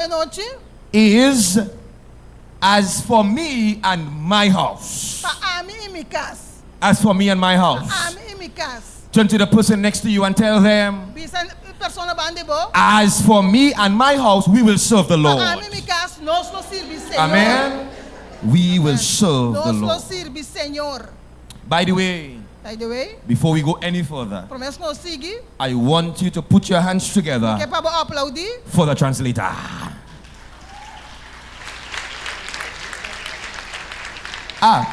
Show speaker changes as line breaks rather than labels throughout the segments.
Anochi.
Is as for me and my house.
Pa ami i mi kas.
As for me and my house.
Pa ami i mi kas.
Turn to the person next to you and tell them.
Bisa e persona banda di bo.
As for me and my house, we will serve the Lord.
Pa ami i mi kas, nos lo sirbi Señor.
Amen. We will serve the
Nos lo
Lord.
sirbi Señor.
By the way,
By the way,
before we go any further,
promé ku nos sigui,
I want you to put your hands together
ke pa bo aplaudí
for the translator. Ah,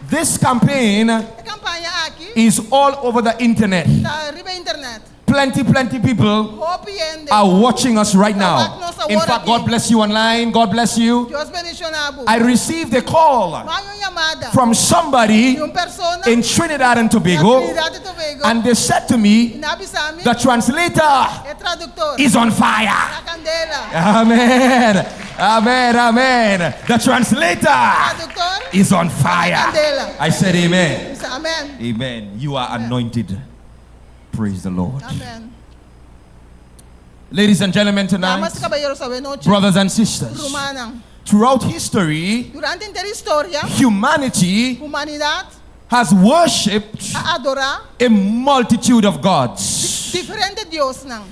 this campaign
E kampaña aki
is all over the internet.
ta riba internet.
Plenty, plenty people
Hopi hende
are watching us right now. In fact, God bless you online. God bless you.
Dios bendishoná bo.
I received a call
M'a haña un yamada
from somebody
di un persona
in Trinidad and
na
Tobago,
Trinidad y Tobago
and they said to me,
i nan a bisa mi,
The translator
e traduktor
is on fire.
na kandela.
Amen. Amen. Amen. The translator
Traduktor
is on fire.
kandela.
I said, Amen.
Bisa amen.
Amen. You are anointed. Praise the Lord.
Amen.
Ladies and gentlemen, tonight,
Damas y caballeros, awe nochi.
brothers and sisters,
Rumannan.
throughout history,
Durante henter historia,
humanity
humanidat
has worshipped
a adorá
a multitude of gods.
diferente diosnan.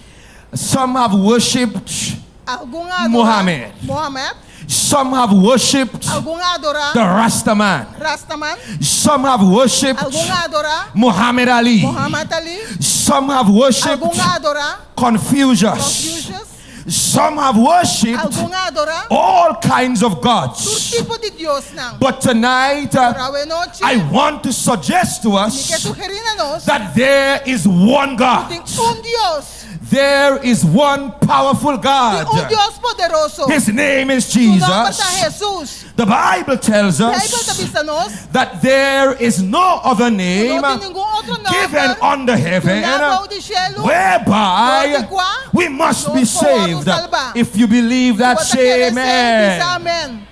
Some have worshipped
Algun a adorá
Mohammed.
Mohammed.
Some have worshipped
Algun a adorá
the Rastaman.
Rastaman.
Some have worshipped
Algun a adorá
Muhammad Ali.
Muhammad Ali.
Some have worshipped
Algun a adorá
Confucius.
Confucius.
Some have worshipped
Algun a adorá
all kinds of
tur
gods.
tipo di diosnan.
But tonight,
Pero awe nochi,
I want to suggest to
mi ke
us
sugerí na nos
that there is one God.
ku tin un Dios.
There is one powerful God.
Tin un Dios poderoso.
His name is
Su nomber ta
Jesus.
Jesus.
The Bible tells
Bijbel ta
us
bisa nos
that there is no other
ku
name
no tin ningun otro
given
nomber
under heaven
duná bou di shelu
whereby
dor di kua
we must be
nos por wòrdu
saved.
salbá.
If you believe
Si
that,
bo ta
say
kere esei,
amen.
bisa amen.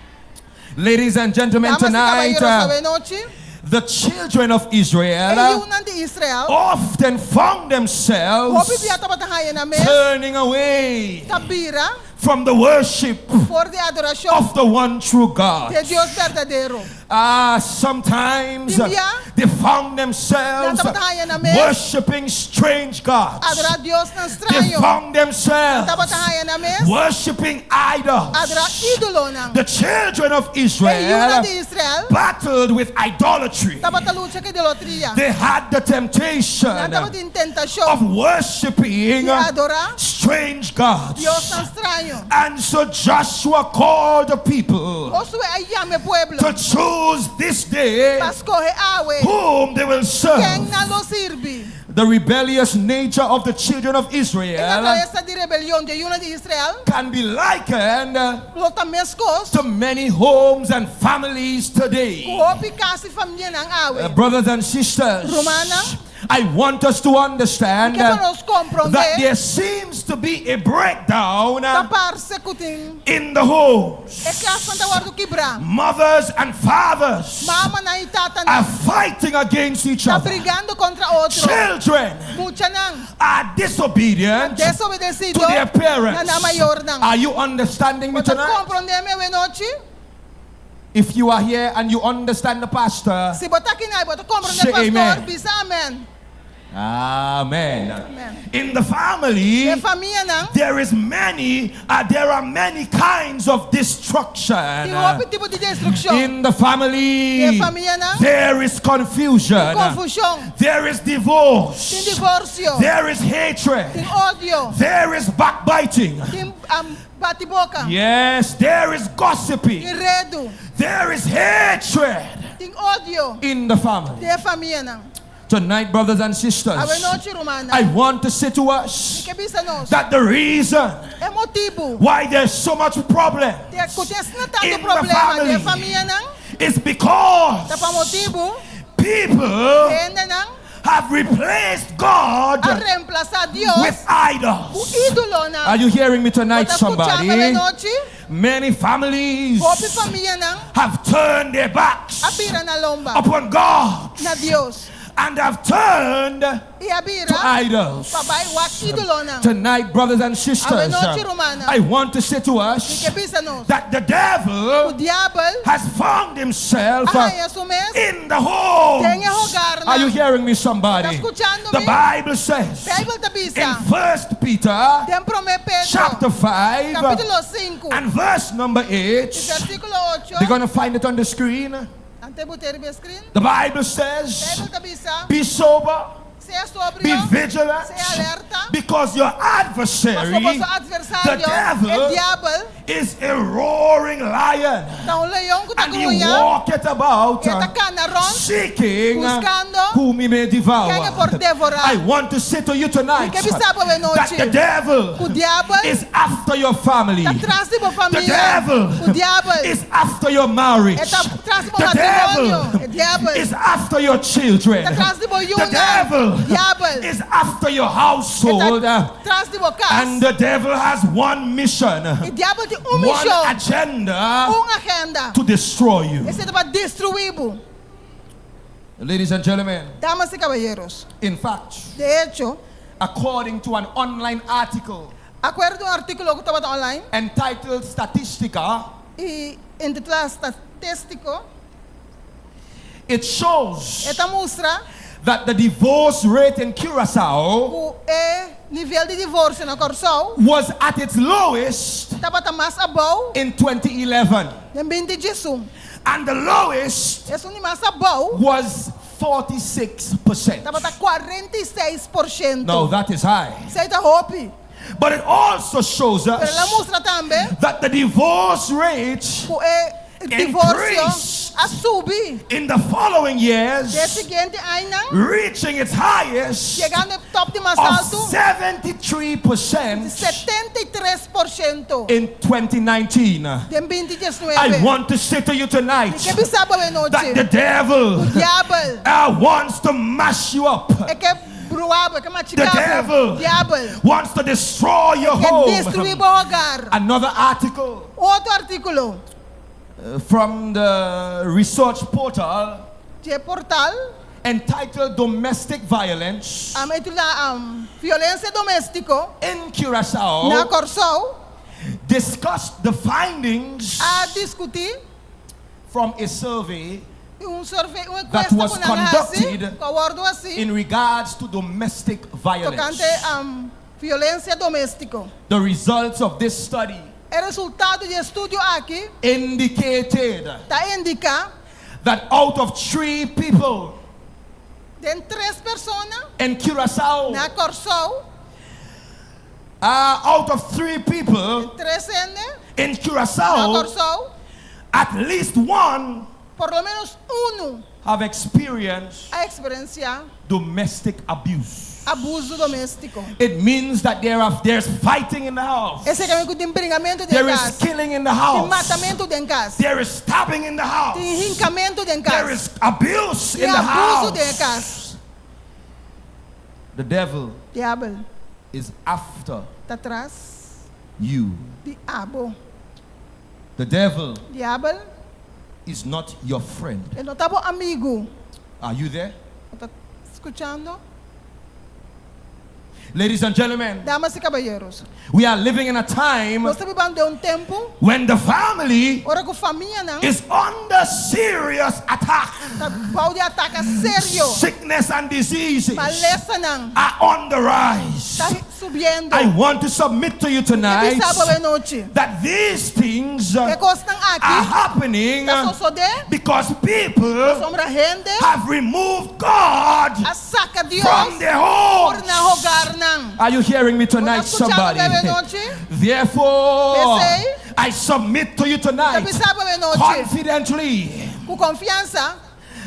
Ladies and gentlemen,
Damas i
tonight,
kabayeros, awe nochi,
the children of
e
Israel
yunan di Israel
often found themselves
hopi bia tabata haña nan mes
turning away
ta bira
from the worship
for di adorashon
of the one true God.
di e Dios berdadero.
Ah, sometimes
Tin bia,
they found themselves
nan tabata haña nan mes
worshiping strange gods.
adorá diosnan
They
straño.
found
Nan
themselves
tabata haña nan mes
worshiping idols.
adorá ídolonan.
The children of
E yunan
Israel
di Israel
battled with idolatry.
tabata lucha ku idolatria.
They had the temptation
Nan tabatin tentashon
of worshiping
di adorá
strange gods.
diosnan straño.
And so Joshua called the people
Josué a yama e pueblo
to choose this day
pa skohe awe
whom they will serve.
ken nan lo sirbi.
The rebellious nature of the children of
E
Israel
naturalesa di rebelion di e yunan di Israel
can be likened
lo ta meskos
to many homes and families today.
ku hopi kas i famianan awe.
Brothers and sisters,
Rumannan,
I want us to understand
Mi ke pa nos komprondé
that there seems to be a breakdown
ta parse ku tin
in the homes.
e kasnan ta wòrdu kibrá.
Mothers and fathers
Mamanan i tatanan
are fighting against each
ta
other.
brigando kontra otro.
Children
Muchanan
are disobedient
ta desobedesido
to their parents.
na nan mayornan.
Are you understanding me
Bo ta
tonight?
komprondé mi awenochi?
If you are here and you understand the pastor,
Si bo ta akinan i bo ta komprondé
say
pastor,
amen.
bisa amen.
Amen.
Amen.
In the family,
Den famianan,
there is many, uh, there are many kinds of destruction.
tin hopi tipo di destrukshon.
In the family,
Den famianan,
there is confusion.
tin konfushon.
There is divorce.
Tin divorsio.
There is hatred.
Tin odio.
There is backbiting.
Tin um, bati boka.
Yes, there is gossiping.
Tin redu.
There is hatred.
Tin odio.
In the family.
Den e famianan.
Tonight, brothers and sisters,
Awenochi, rumannan.
I want to say to us
Mi ke bisa nos.
that the reason
E motibu.
why there's so much problem
Ku tin asina tantu
in the
problema den e
family
famianan
is because
ta pa motibu
people
hendenan
have replaced God
a remplasá Dios
with idols.
ku ídolonan.
Are you hearing me tonight,
Bo ta skuchá mi
somebody?
awenochi?
Many families
Hopi famianan
have turned their backs
a bira nan lomba
upon God
na Dios.
And have turned
I a bira
to idols.
Pa bai wak ídolonan.
Tonight, brothers and sisters,
Awe nochi, rumannan.
I want to say to us
Mi ke bisa nos.
That the devil
Ku diabel
has found himself
a haña su mes
in the homes.
Den e hogarnan.
Are you hearing me, somebody?
Ta skuchando
The
mi?
Bible says
Beibel ta bisa
in First Peter
den Promé Pedro
chapter 5
kapítulo 5
and verse number 8.
Versíkulo 8.
They're going to find it on the screen.
Nan ta but'é riba screen.
The Bible says,
Beibel ta bisa,
Be sober,
Sea sobrio,
be vigilant,
sea alerta,
because your adversary,
pasobra boso
the
atversario,
devil,
e diabel,
is a roaring lion,
ta un leon ku ta
and he
gruña,
walketh about,
e ta kana rònt,
seeking
buskando
whom he may devour.
ken e por devorá.
I want to say to you tonight
Mi ke bisa bo
that
anochi
the devil
ku diabel
is after your family.
Ta tras di bo
The
famia.
devil
Ku diabel
is after your marriage.
E ta tras di bo
The
matrimonio.
devil
E diabel
is after your children.
Ta tras di bo
The
yunan.
devil
Diabel
is after your
E
household.
ta tras di bo kas.
And the devil has one mission,
E diabel tin un
one
mishon,
agenda
un agenda.
to destroy you.
Esei ta pa destruí bo.
Ladies and gentlemen,
Damas i kabayeros,
in fact,
de echo,
according to an online article
akuerdo un artíkulo ku tabata online
entitled Statistica,
i intitulá Statístiko,
it shows
e ta mustra
that the divorce rate in Curacao
ku e nivel di divorsio na Kòrsou
was at its lowest
tabata mas abou
in 2011.
den binti diesun.
And the lowest
Esun di mas abou
was 46%.
tabata 46%.
Now that is high.
Esei ta hopi.
But it also shows
Pero el a
us
mustra tambe
that the divorce rate
ku e divorsio
increased
a subi
in the following years,
den siguiente añanan,
reaching its highest
yegando e top di mas
of
altu,
73%
73%
in 2019.
den binti
I
diesnuebe.
want to say to you tonight
Mi ke bisa bo
that the
anochi,
devil
diabel
wants to mash you up.
e ke bruha bo, e ke
The
machiká bo.
devil
Diabel
wants to destroy your
ke
home.
destruí bo hogar.
Another article
Otro artíkulo
from the research portal
di e portal
entitled Domestic Violence
a titulá Violensia Doméstiko
in Curacao
na Kòrsou
discussed the findings
a diskutí
from a survey
un survey, un
that
enkuesta
was
ku nan a hasi,
conducted
ku a wòrdu hasí
in regards to domestic violence.
tokante violensia doméstiko.
The results of this study
E resultado di e estudio aki
indicated
ta indiká
that out of three people
den tres persona
in Curacao,
na Kòrsou,
out of three people
tres hende
in
na
Curacao,
Kòrsou,
at least one
por lo ménos unu
have experienced
a eksperensiá
domestic abuse.
abuso doméstiko.
It means that there are, there's fighting in the house.
Esei ke men ku tin bringamentu den
There is
kas.
killing in the
Tin
house.
matamentu den kas.
There is stabbing in the house.
Tin hinkamentu den
There
kas.
is abuse
Tin
in the
abuso den
house.
kas.
The devil
Diabel
is after
ta tras
you.
di abo.
The devil
Diabel
is not your friend.
e no ta bo amigu.
Are you there?
Bo ta skuchando?
Ladies and gentlemen,
Damas i kabayeros,
we are living in a time
nos ta bibando den un tempu
when the family
ora ku famianan
is under serious attack.
ta bou di atake serio.
Sickness and diseases
Malesanan
are on the rise.
ta subiendo.
I want to submit to you tonight
Mi ke bisa bo anochi
that these things
E
are
kosnan aki
happening
ta sosodé
because people
pasobra hende
have removed God
a saka Dios
from their
for
homes.
nan hogarnan.
Are you hearing me tonight,
Bo ta skuchando
somebody?
anochi?
Therefore,
P'esei,
I submit to you tonight
ta bisa bo anochi
confidently
ku konfiansa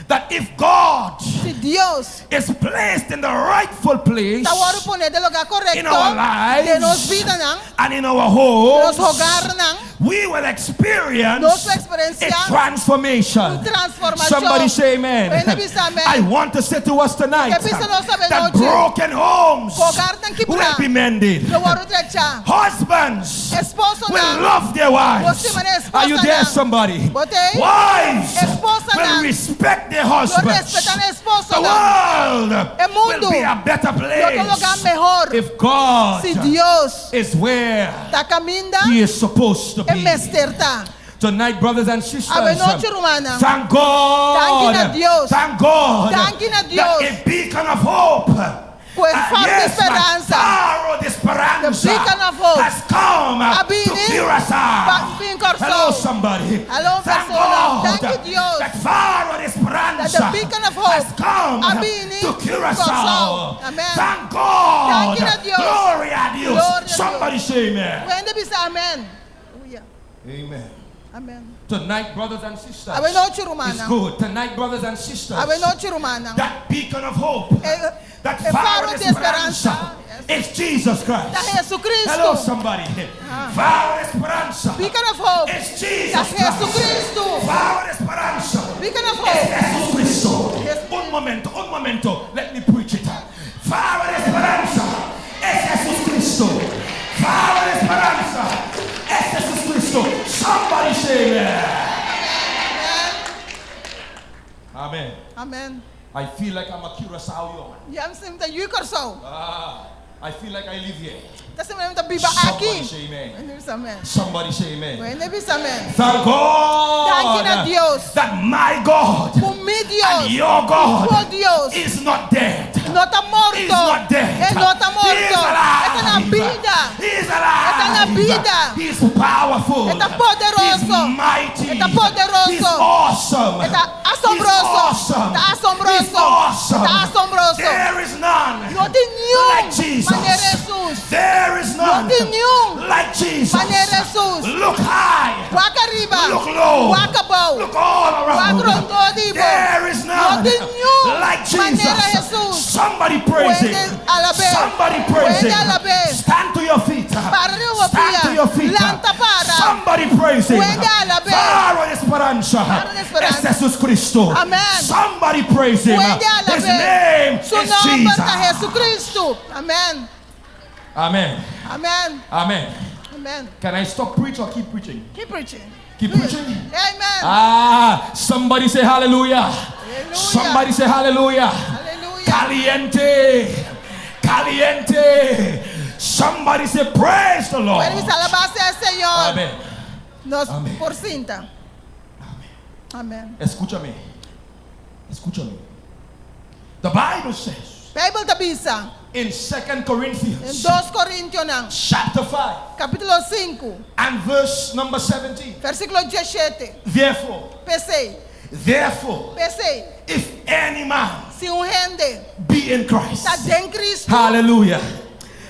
that if God
si Dios
is placed in the rightful place
ta wòrdu poné den lugá
in
korekto
our lives
den nos bidanan,
and in our homes,
nos hogarnan,
we will experience
nos lo eksperensiá
a transformation.
un transformashon.
Somebody say amen.
Hende bisa amen.
I want to say to us tonight
Ke bisa nos
that
anochi.
broken homes
Hogarnan kibrá
will be mended.
Lo wòrdu drechá.
Husbands
Esposonan
will love their their wives.
stima nan
Are you there,
esposanan.
somebody?
Bo t'ei?
Wives will
Esposanan.
respect their husbands.
respetá nan
The
esposonan.
world
E mundu
will be a better
Lo ta un lugá
place
mehor
if God
si Dios
is where
ta kaminda
He is supposed to
e
be.
mester ta.
Tonight, brothers and sisters,
Awe nochi, rumannan.
thank God.
Danki na Dios.
Thank God.
Danki na
That
Dios.
a beacon of hope.
Ku e faro di
yes, my
speransa.
faro di speransa
The beacon of hope.
has come
A
to
bini
Curacao.
pa bin Kòrsou.
Hello, somebody.
Hello,
Thank
persona.
God.
Danki Dios.
That faro di speransa
That the beacon of hope
has come
a bini
to Curacao.
Kòrsou. Amen.
Thank God.
Danki na Dios.
Gloria a Dios.
Gloria a Dios.
Somebody say amen.
Ku hende bisa amen. Aleluya.
Amen.
Amen.
Tonight, brothers and sisters,
Awe nochi,
it's
rumannan.
good. Tonight, brothers and sisters,
Awe nochi, rumannan.
that beacon of hope,
E,
that
e
faro
faro
di
di
speranza,
speransa.
is Jesus Christ.
Ta Jesucristo.
Hello, somebody. Faro di speranza
Beacon of hope.
is Jesus
Ta
Christ.
Jesucristo.
Faro di speranza
Beacon of
is
hope.
Jesucristo.
Yes.
Un momento, un momento. Let me preach it. Faro di speranza is Jesucristo. Faro di speranza is Jesucristo. Somebody say amen.
Amen.
Amen.
Amen.
I feel like I'm a Curaçaoan.
Ya mi ta sinti yu Kòrsou.
Ah, I feel like I live here.
Ta sinti mi ta biba
Somebody
aki.
say amen.
Hende bisa amen.
Somebody say amen.
Hende bisa amen.
Thank God
Danki na Dios.
that my God
Ku mi Dios.
and your God
Ku Dios.
is not dead.
No ta morto.
He's not dead.
E no ta
He is
morto.
alive.
E ta na bida.
He is alive.
E ta na bida.
He is powerful.
E ta poderoso.
He's mighty.
E ta poderoso.
He's awesome.
E ta asombroso.
He's awesome.
Ta asombroso.
He's awesome.
Ta asombroso.
There is none
No tin niun
like Jesus.
manera Jesus.
There is none
No tin niun
like Jesus.
manera Jesus.
Look high.
Wak ariba.
Look low.
Wak abou.
Look all around.
Wak rondó di bo.
There is none
No tin niun
like Jesus.
manera Jesus.
Somebody praise
Ku hende
him.
alab'é.
Somebody praise
Ku hende
him.
alab'é.
Stand to your feet.
Para riba
Stand
pia.
to your feet.
Lanta para.
Somebody praise him.
Ku hende alab'é.
Faro di speranza.
Faro di speranza.
Es Jesus Cristo.
Amen.
Somebody praise him.
Ku hende alab'é.
His name
Su
is
nòmber ta
Jesus.
Jesucristo. Amen.
Amen.
Amen.
Amen.
Amen.
Can I stop preach or keep preaching?
Keep preaching.
Keep preaching.
Amen.
Ah, somebody say hallelujah.
Hallelujah.
Somebody say hallelujah.
Hallelujah.
Caliente. Caliente. Somebody say praise the Lord.
Ku hende bisa alabá sea Señor.
Amen.
Nos
Amen.
por sinta. Amen.
Escúchame. Escúchame. The Bible says
Beibel ta bisa
in 2
den
Corinthians
2 Korintionan
chapter 5
kapítulo 5
and verse number 17.
versíkulo 17.
Therefore,
P'esei,
therefore,
p'esei,
if any man
si un hende
be in Christ.
ta den Kristu,
Hallelujah.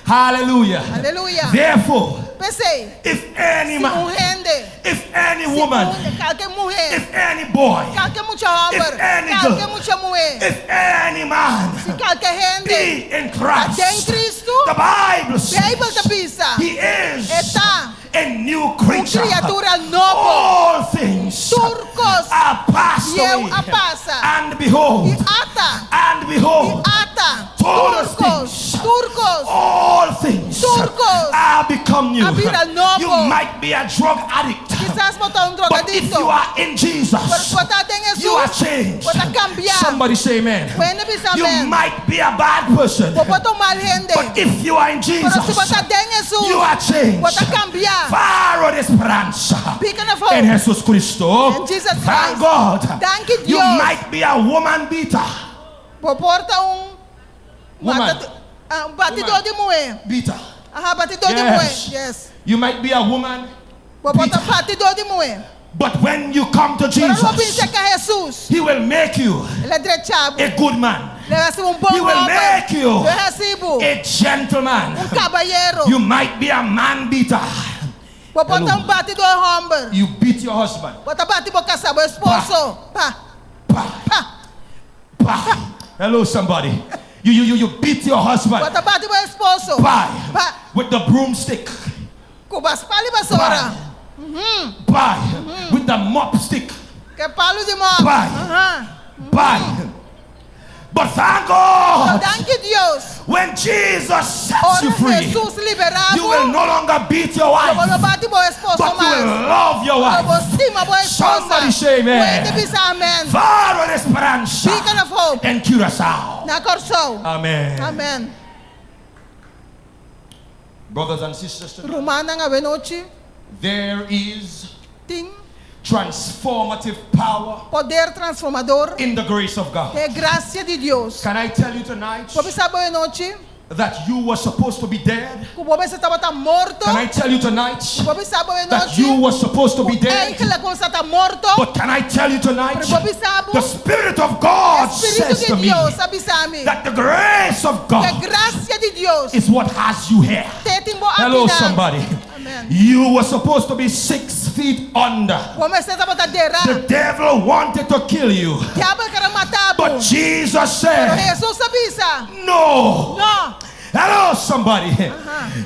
Hallelujah.
Hallelujah.
Therefore,
P'esei,
if any
si un
man,
hende,
if any
si
woman,
un kualke muhé,
if any boy,
kualke mucha hòmber,
if any
kualke
girl,
mucha muhé,
if any man
si kualke hende
be in
ta
Christ,
den Kristu,
the Bible
Beibel
says
ta bisa,
he is
E ta
a new
un
creature.
kriatura nobo.
All things
Tur kos
are passed
bieu
away.
a pasa.
And behold,
I ata,
and behold,
i ata,
Todos
tur kos,
things.
tur kos,
all things
Tur kos
are become new.
a bira nobo.
You might be a drug addict,
Kisas bo ta un
but if
drogadikto.
you are in Jesus,
Pero si bo ta den Jesus,
you are changed.
bo ta kambia.
Somebody say amen.
Ku hende bisa
You
amen.
might be a bad person,
Bo por ta un mal hende.
but if you are in
Pero
Jesus,
si bo ta den Jesus,
you are changed.
bo ta kambia.
Faro di speranza.
Beacon of hope.
In Jesus Cristo.
In Jesus
Thank
Christ.
God.
Danki
You
Dios.
might be a woman beater.
Bo por ta un
Woman.
Ah, un batidó
Woman.
di muhé.
Beater.
Aha, batidó di
Yes.
muhé. Yes.
You might be a woman,
Bo por ta
Beater.
batidó di muhé.
but when you come to
Pero ora bo bin
Jesus,
serka Jesus,
He will make you
E lo drecha bo.
a good man,
Lo hasi bo un bon
He will
hòmber.
make you
Lo hasi bo
a gentleman.
un kabayero.
You might be a man beater.
Bo por ta un batidó hòmber.
You beat your husband.
Bo ta bati bo kasá, bo esposo. Pa,
Pa,
pa.
pa. Hello, somebody. You, you, you, you beat your husband.
Bo ta bati bo esposo.
Pa.
Pa.
With the broomstick.
Ku palu di basora.
Pa. With the mop stick.
Ku palu di mòp.
Pa.
Aham.
Pa. But thank God.
Danki Dios.
When Jesus sets you
Ora
free,
Jesus liberá bo.
you will no longer beat your wife.
Lo bo no bati bo esposo
But you will
mas.
love your
Lo
wife.
bo stima bo esposa.
Somebody say amen.
Ku hende bisa amen.
Faro di Speransa
Beacon of Hope.
in Curaçao.
Na Kòrsou.
Amen.
Amen.
Brothers and sisters, tonight,
Rumannan awe nochi
there is
tin
transformative power
poder transformador
in the grace of God.
den grasia di Dios.
Can I tell you tonight
Por bisa bo awe nochi
that you were supposed to be dead?
ku bo mester tabata morto?
Can I tell you tonight
Por bisa bo awe
that
nochi
you were supposed to be
ku
dead?
eigenlijk bo sa ta morto?
But can I tell you tonight
Pero por bisa bo
the Spirit of God
Spiritu
says
di
to me
Dios a bisa mi
that the grace of
ku
God
grasia di Dios
is what has you here.
te tin bo
Hello,
akinan.
somebody.
Amen.
You were supposed to be 6 feet under.
Bo mester tabata derá.
The devil wanted to kill you.
Diabel ker a mata bo.
But Jesus
Pero
said,
Hesus a bisa.
No.
No.
Hello, somebody.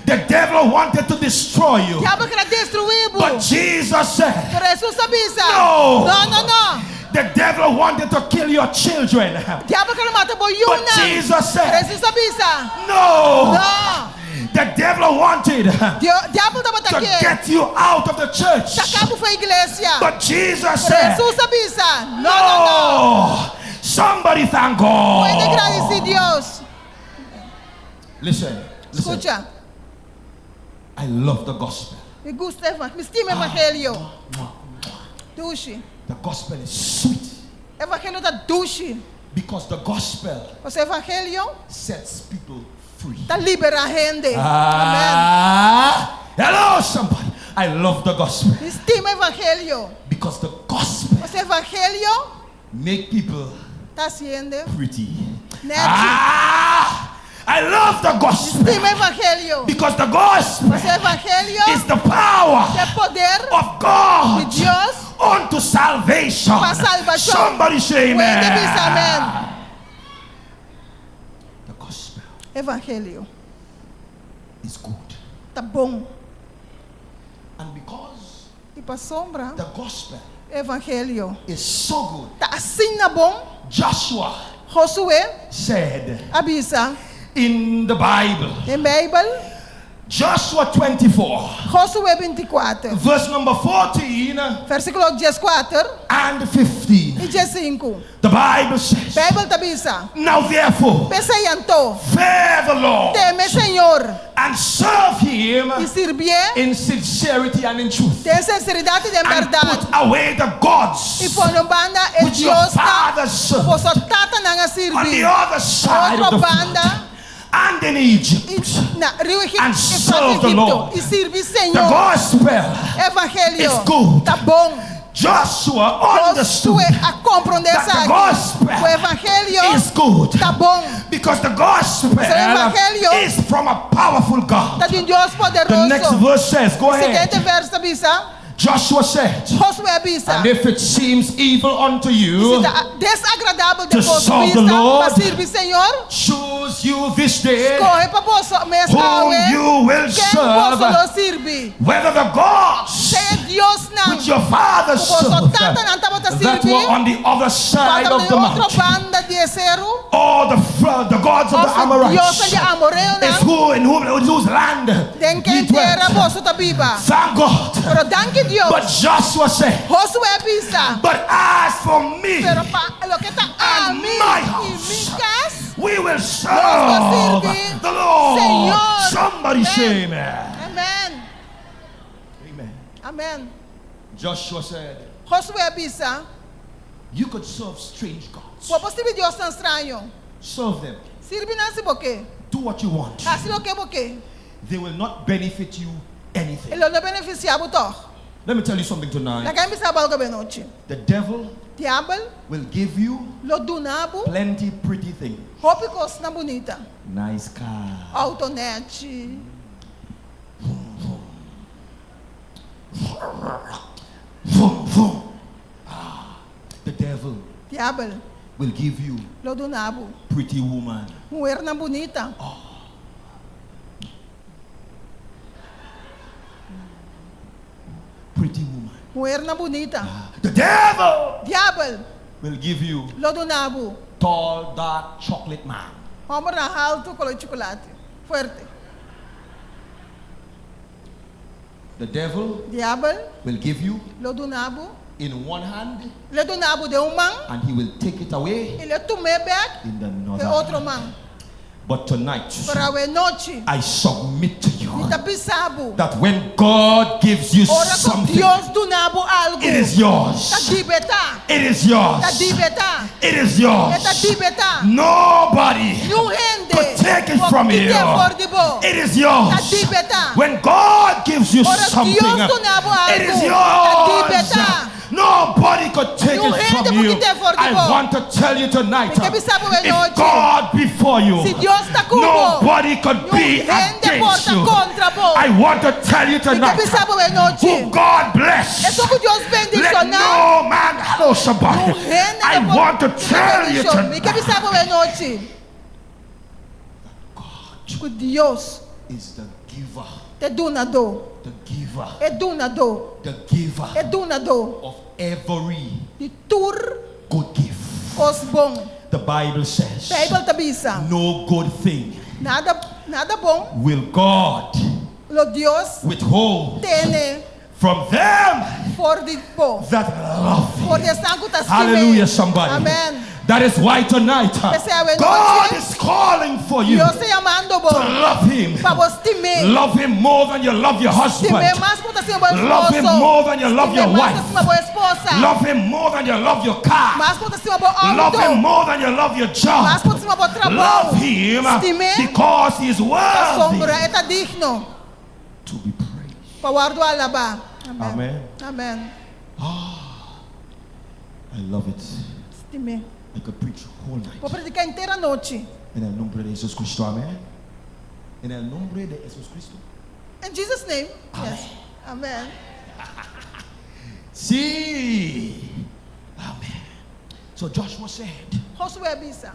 The devil wanted to destroy you.
Diabel ker a destruí bo.
But Jesus said,
Pero Hesus a bisa.
No.
No, no, no.
The devil wanted to kill your children.
Diabel ker a mata bo
But
yunan.
Jesus said,
Hesus a bisa.
No.
No.
The devil wanted
Diabel tabata
to
ke
get you out of the church.
saka bo for di iglesia.
But Jesus
Pero
said,
Hesus a bisa. No, no, no.
No. Somebody thank
Ku hende
God.
gradisí Dios.
Listen, listen.
Skucha.
I love the gospel.
Mi gusta, mi stima evangelio. Dushi.
The gospel is sweet
Evangelio ta dushi.
because the gospel
Pasobra evangelio
sets people free.
ta liberá hende. Amen.
Ah, hello, somebody. I love the gospel
Mi stima evangelio.
because the gospel
Pasobra evangelio
make people
ta hasi hende
pretty.
Nechi.
Ah, I love the gospel
Stima evangelio.
because the gospel
Pasobra evangelio
is the power
ta poder
of God
di Dios
unto salvation.
Pa salbashon.
Somebody say
Ku hende
amen.
bisa amen.
The gospel
Evangelio
is good.
ta bon.
And because
I pasobra
the gospel
evangelio
is so good,
ta asina bon.
Joshua
Josué
said
a bisa
in the Bible,
den Beibel
Joshua 24,
Josué 24,
verse number 14
versíkulo 14
and 15.
i 15.
The Bible says,
Beibel ta bisa.
Now therefore,
P'esei anto,
fear the Lord
teme Señor
and serve him
i sirbié
in sincerity and in truth.
den sinseridat i den
And
bèrdat.
put away the gods
I pone un banda e
which your
diosnan
fathers served
boso tatanan a
on
sirbi.
the other side of
Otro
the
banda.
flood and in Egypt.
I na Riu Egipto,
And
i
serve the
Egipto
Lord.
i sirbi
The
Señor.
gospel
Evangelio
is good.
ta bon.
Joshua understood
Josué a komprondé
that the
esaki.
gospel
Ku evangelio
is good
ta bon.
because the gospel
evangelio
is from a powerful God.
Ta di un Dios
The next
poderoso.
verse says, go ahead.
Siguiente verso ta bisa.
Joshua said,
Josué a bisa.
and if it seems evil unto you,
Si ta desagradabel
to
den boso
serve the
bista
Lord,
pa sirbi Señor,
choose you this day
skohe pa boso mes
whom
awe
you will
ken boso
serve,
lo sirbi.
whether the gods
Sea diosnan
which your fathers
Boso
served
tatanan tabata
that
sirbi,
were on the other side
Tabata
of the
den otro
mountain,
banda di e seru,
or the gods of the
òf diosnan
Amorites,
di Amoreonan,
is who in whom in whose land
den
ye
ken tera
dwelt.
boso ta biba.
Thank God.
Pero danki Dios.
But Joshua said,
Josué a bisa.
but as for me,
Pero pa loke ta
And
ami
my
i
house.
mi kas,
we will serve
sirbi
the Lord.
Señor.
Somebody say
Amen.
amen.
Amen.
Amen.
Amen.
Joshua said,
Josué a bisa,
you could serve strange gods.
Bo por sirbi diosnan straño.
Serve them.
Sirbi nan si bo ke.
Do what you want.
Hasi loke bo ke.
They will not benefit you anything.
E lo no benefisiá bo tòg.
Let me tell you something tonight.
Laga mi bisa bo algu awe nochi.
The devil
Diabel
will give you
lo duna bo
plenty pretty things.
hopi kosnan bunita.
Nice car.
Outo nèchi.
Vroom, vroom. Ah, the devil
Diabel
will give you
lo duna bo
pretty woman.
Muhernan bunita.
Pretty woman.
Muhernan bunita.
The devil
Diabel
will give you
lo duna bo
tall, dark chocolate man.
Hòmbernan haltu koló chukulati. Fuerte.
The devil
Diabel
will give you
lo duna bo.
in one hand
Lo duna bo den un man.
and he will take it away
I lo tum'é bèk
in the
den
another.
otro man.
But tonight,
Pero awe nochi,
I submit to you
mi ta bisa bo.
that when God gives you
Ora ku
something,
Dios duna bo algu,
it is
ta
yours.
di bo e ta.
It is
Ta
yours.
di bo e ta.
It is
E ta
yours.
di bo e ta.
Nobody
Niun hende
could take it
por
from you.
kit'é for di bo.
It is
Ta
yours.
di bo e ta.
When God gives you
Ora Dios
something,
duna bo
it is
algu, ta di bo e
yours.
ta.
Nobody could take
Niun
it
hende
from
por
you.
kit'é for di
I
bo.
want to tell you tonight,
Mi ke bisa bo
if
anochi.
God be for you,
Si Dios ta ku bo,
nobody could be
niun hende por
against
ta
you.
kontra bo.
I want to tell you
Mi ke
tonight,
bisa bo anochi.
who God bless,
Esun ku Dios
let
bendishoná,
no man, hello somebody.
niun hende
I
no por
want to
kita
tell you
bendishon. Mi ke
tonight,
bisa bo anochi.
God
Ku Dios
is the giver,
ta e dunadó.
the giver,
E dunadó.
the giver
E dunadó.
of every
Di tur
good gift.
kos bon.
The Bible says,
Beibel ta bisa.
no good thing
Nada, nada bon
will God
lo Dios
withhold
tene
from them
for di bo.
that love
For
Him.
di esnan ku ta stim'é.
Hallelujah, somebody.
Amen.
That is why tonight
P'esei awe
God
nochi,
is calling for you
Dios ta yamando bo
to love Him.
pa bo stim'é.
Love Him more than you love your husband.
Stim'é mas ku bo ta stima bo
Love Him
esposo.
more than you love
Stim'é
your
mas
wife.
ku stima bo esposa.
Love Him more than you love your car.
Mas ku bo ta stima bo
Love
outo.
Him more than you love your job.
Mas ku bo ta stima bo trabou.
Love Him
Stim'é
because He is worthy
pasobra e ta digno
to be praised.
pa wòrdu alabá. Amen.
Amen.
Amen.
I love it.
Stim'é.
I could preach whole night.
Por prediká henter anochi.
En el nombre de Jesús Cristo, amén. En el nombre de Jesús Cristo.
In Jesus name. Yes. Amen.
Sí. Amen. So Joshua said,
Josué a bisa.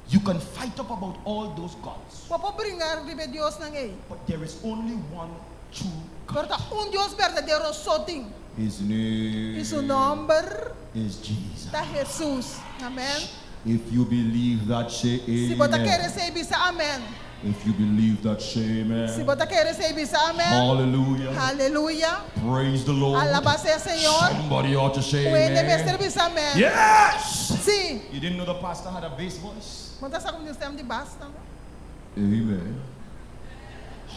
You can fight up about all those gods,
Bo por bringa riba e diosnan ei.
but there is only one true
Pero
God.
ta un Dios berdadero so tin.
His name
I su nòmber
is Jesus.
ta Jesus. Amen.
If you believe that, say
Si bo ta
amen.
kere esei bisa amen.
If you believe that, say amen.
Si bo ta kere esei bisa amen.
Hallelujah.
Aleluya.
Praise the Lord.
Alabá sea Señor.
Somebody ought to say
Un hende mester
amen.
bisa amen.
Yes.
Sí.
You didn't know the pastor had a bass voice?
Bo no sa ku mi tin stèm di bas tambe.
Amen.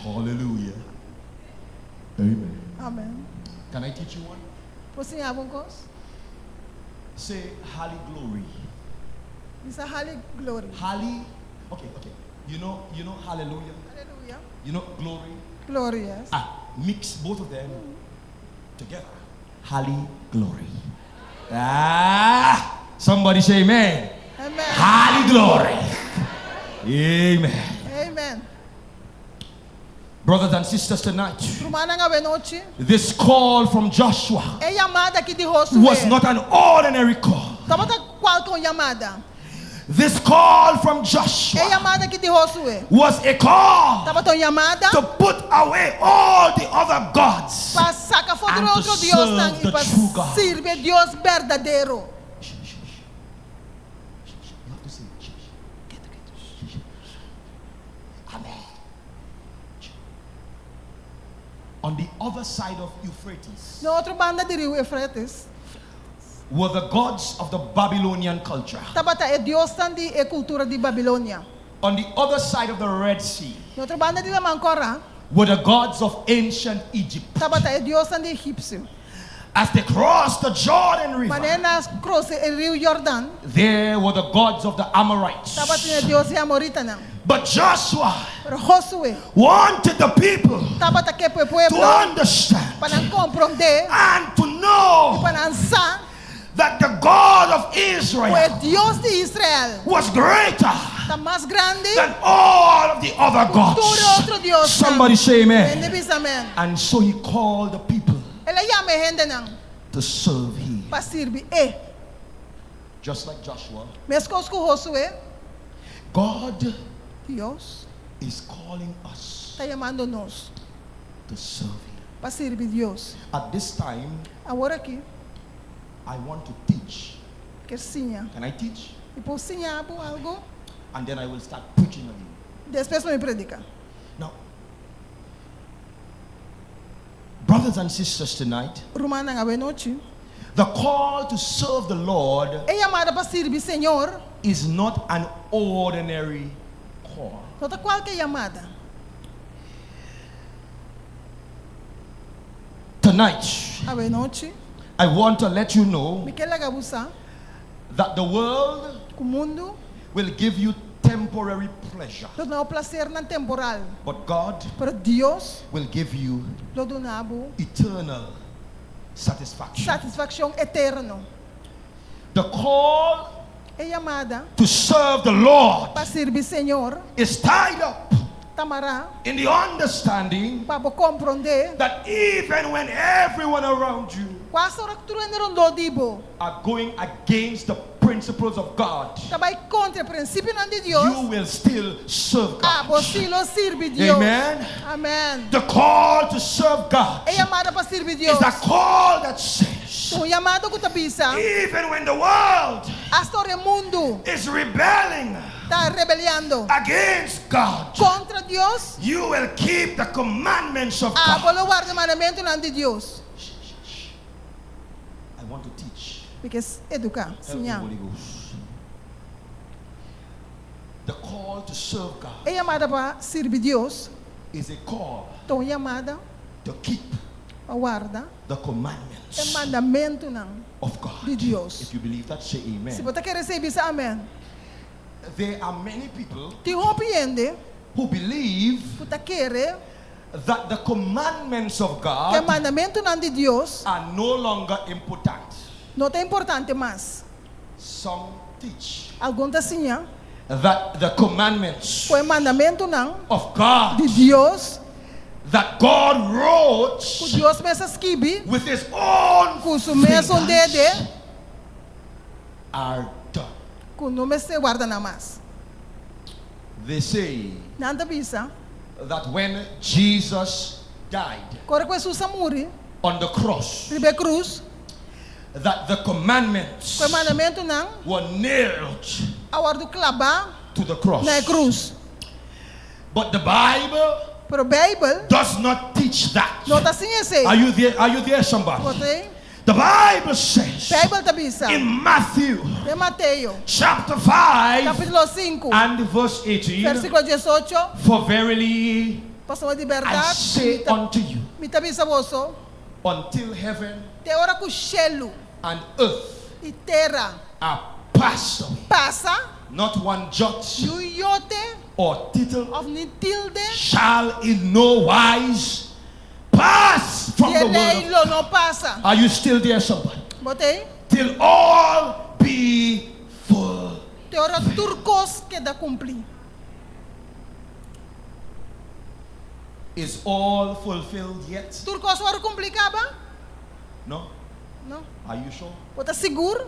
Hallelujah. Amen.
Amen.
Can I teach you one?
Por siña bo un kos?
Say Holly Glory.
Bisa Holly Glory.
Holly. Okay, okay. You know, you know hallelujah.
Aleluya.
You know glory.
Glory, yes.
Ah, mix both of them together. Holly glory. Ah, somebody say amen.
Amen.
Holly glory. Amen.
Amen.
Brothers and sisters, tonight,
Rumannan awe nochi.
this call from Joshua
E yamada aki di Josué.
was not an ordinary call.
No tabata kualke yamada.
This call from
E
Joshua
yamada aki di Josué.
was a call
Tabata un yamada
to put away all the other gods.
pa saka for di
And to
otro diosnan
serve
i
the
pa
true God.
sirbi e Dios berdadero.
Shh, shh, shh. Shh, shh. You have to say, shh, shh.
Ketu, ketu.
Shh, shh. Amen. Shh. On the other side of Euphrates
Na otro banda di riu Eufrates
were the gods of the Babylonian culture.
tabata e diosnan di e kultura di Babilonia.
On the other side of the Red Sea
Na otro banda di Laman Kòrá
were the gods of ancient Egypt.
tabata e diosnan di Egipsio.
As they crossed the Jordan River,
Manera nan a krusa e riu Jordan,
there were the gods of the Amorites.
tabatin e dios di amoritanan.
But Joshua
Pero Josué
wanted the people
tabata ke pa e
to
pueblo
understand
pa nan komprondé
and to know
pa nan sa
that the God of
ku e
Israel
Dios di Israel
was greater
ta mas grandi
than all of the other
ku tur
gods.
otro diosnan.
Somebody say amen.
Hende bisa amen.
And so he called the people
El a yama e hendenan
to serve him.
pa sirbi e.
Just like Joshua,
Meskos ku Josué,
God
Dios
is calling us
ta yamando nos
to serve him.
pa sirbi Dios.
At this time,
Awor aki,
I want to teach.
ke siña.
Can I teach?
Mi por siña bo algu?
And then I will start preaching again.
Despues lo mi prediká.
Now, Brothers and sisters, tonight,
Rumannan, awe nochi.
the call to serve the Lord
E yamada pa sirbi Señor
is not an ordinary call.
no ta kualke yamada.
Tonight,
Awe nochi,
I want to let you know
mi ke laga bo sa
that the world
ku mundu
will give you temporary pleasure,
lo duna bo plasernan temporal,
but God
pero Dios
will give you
lo duna bo
eternal satisfaction.
satisfakshon eterno.
The call
E yamada
to serve the Lord
pa sirbi Señor
is tied up
ta mará
in the understanding
pa bo komprondé
that even when everyone around you
ku asta ora ku tur hende rondó di bo
are going against the principles of God,
ta bai kontra e prinsipionan di Dios,
you will still serve
abo
God.
sí lo sirbi Dios.
Amen.
Amèn.
The call to serve God
E yamada pa sirbi
is
Dios
the call that says,
ta un yamada ku ta bisa,
even when the world
asta ora e mundu
is rebelling
ta rebeliando
against God,
kontra Dios,
you will keep the commandments of
abo
God.
lo warda e mandamentunan di Dios.
I want to teach.
Mi ke eduká,
Help me,
siña.
Holy Ghost. The call to serve God
E yamada pa sirbi Dios
is a call
ta un yamada
to keep
pa warda
the
e
commandments
mandamentunan
of God.
di Dios.
If you believe that, say
Si
amen.
bo ta kere esei, bisa amèn.
There are many people
Tin hopi hende
who believe
ku ta kere
that the commandments of
ku e
God
mandamentunan di Dios
are no longer important.
no ta importante mas.
Some teach
Algun ta siña
that the commandments
ku e mandamentunan
of God
di Dios
that God wrote
ku Dios mes a skibi
with his own
ku su mesun
fingers
dede
are done.
ku no mester warda nan mas.
They say
Nan ta bisa
that when Jesus died
ku ora ku Hesus a muri
on the cross,
riba e krus,
that the commandments
ku e mandamentunan
were nailed
a wòrdu klabá
to the cross.
na e krus.
But the Bible
Pero Beibel
does not teach that.
no ta siña esei.
Are you there? Are you there, somebody?
Bo ta ei?
The Bible says
Beibel ta bisa
in Matthew
den Mateo
chapter 5
kapítulo sinku
and verse 18,
versíkulo diesocho,
for verily
Pasobra di
I
bèrdat
say
mi ta,
unto you,
mi ta bisa boso,
until heaven
te ora ku shelu
and earth
i tera
are passed away,
pasa,
not one jot
ni un yote
or tittle
òf ni tilde
shall in no wise pass from
di e
the
lei
word of
lo no pasa.
Are you still there, somebody?
Bo ta ei?
Till all be full.
Te ora tur kos keda kumplí.
Is all fulfilled yet?
Tur kos wòrdu kumplí kaba?
No?
No.
Are you sure?
Bo ta sigur?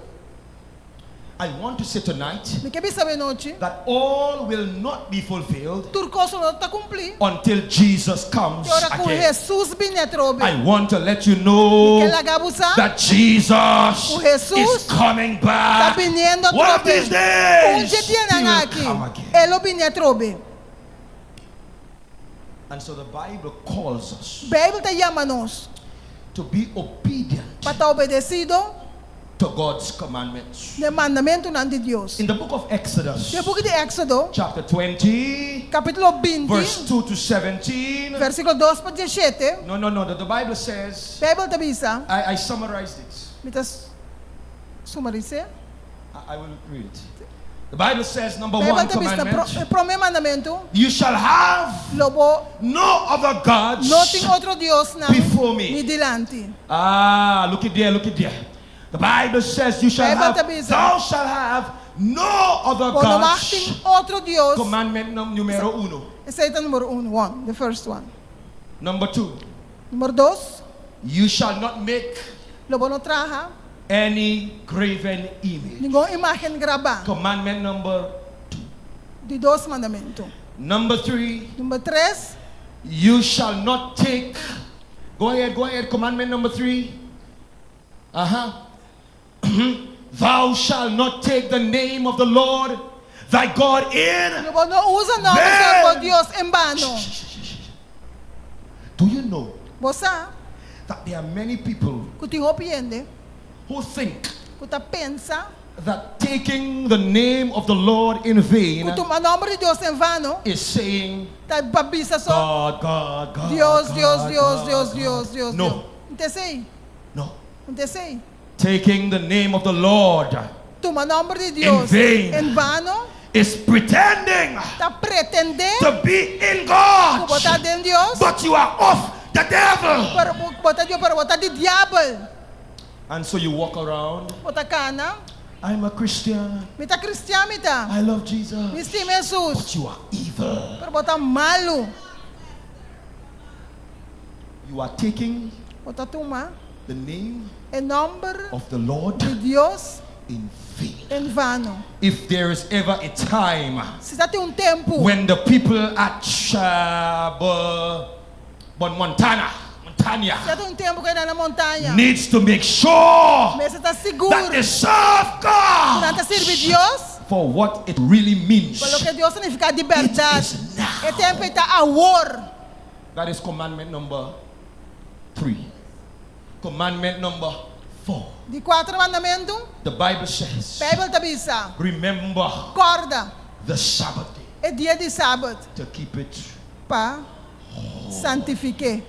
I want to say tonight
Mi ke bisa awe nochi,
that all will not be fulfilled
tur kos lo no ta kumplí
until Jesus comes
te ora ku
again.
Hesus bini atrobe.
I want to let you
Mi
know
ke laga bo sa
that Jesus
ku Hesus
is coming
ta
back.
biniendo
One of
atrobe.
these days,
Un dje dianan
he will
aki,
come again.
e lo bini atrobe.
And so the Bible calls us
Beibel ta yama nos
to be obedient
pa ta obedesido
to God's commandments.
na e mandamentunan di Dios.
In the book of Exodus,
Den buki di Éxodo,
chapter 20,
kapítulo binti,
verse 2 to 17.
versíkulo dos pa dieshete,
No, no, no. The, the Bible says,
Beibel ta bisa,
I, I summarized it.
mi ta sumaris'é.
I, I will read it. The Bible says, number
Beibel
one
ta bisa,
commandment,
e promé mandamentu,
you shall have
lo bo
no other gods
no tin otro diosnan
before me.
mi dilanti.
Ah, look at there, look at there. The Bible says you shall
Beibel
have,
ta bisa.
thou shalt have no other
Bo no mag
gods.
tin otro dios.
Commandment num numero uno.
Esei ta numero un, one, the first one.
Number two,
Numero dos,
you shall not make
lo bo no traha
any graven image.
ningun imágen grabá.
Commandment number two.
Di dos mandamentu.
Number three,
Numero tres,
you shall not take. Go ahead, go ahead. Commandment number three. Uh huh. Thou shalt not take the name of the Lord thy God in.
Lo bo no usa nòmber di
Vain.
bo Dios en bano.
Do you know
Bo sa?
That there are many people
Ku tin hopi hende
who think
ku ta pensa
that taking the name of the Lord in vain
ku tuma nòmber di Dios en vano
is saying,
ta pa bisa so
God, God, God,
Dios, Dios,
God,
Dios,
God,
Dios,
God.
Dios, Dios,
No.
Dios. No ta esei.
No.
No ta esei.
Taking the name of the Lord
Tuma nòmber di Dios
vain.
en vano
is pretending
ta pretendé
to be in
ku
God,
bo ta den Dios,
but you are of the devil.
pero bo ta Dios, pero bo ta di diabel.
And so you walk around.
Bo ta kana,
I'm a Christian.
mi ta kristian mi ta.
I love Jesus.
Mi stima Hesus,
But you are evil.
pero bo ta malu.
You are taking
Bo ta tuma
the name
e nòmber
of the Lord
di Dios
in vain.
en vano.
If there is ever a time
Si ta tin un tempu
when the people at but Montana,
Si
Montana
ta tin un tempu ku na Montaña
needs to make sure
mester ta sigur
that they serve
ku nan
God
ta sirbi Dios
for what it really means.
pa loke Dios ta nifiká di bèrdat.
It is now.
E tempu ta awor.
That is commandment number 3. Commandment number 4.
Di kuater mandamentu,
The Bible says,
Beibel ta bisa,
remember
Kòrda
the Sabbath day
e dia di sabat
to keep it
pa santifik'é,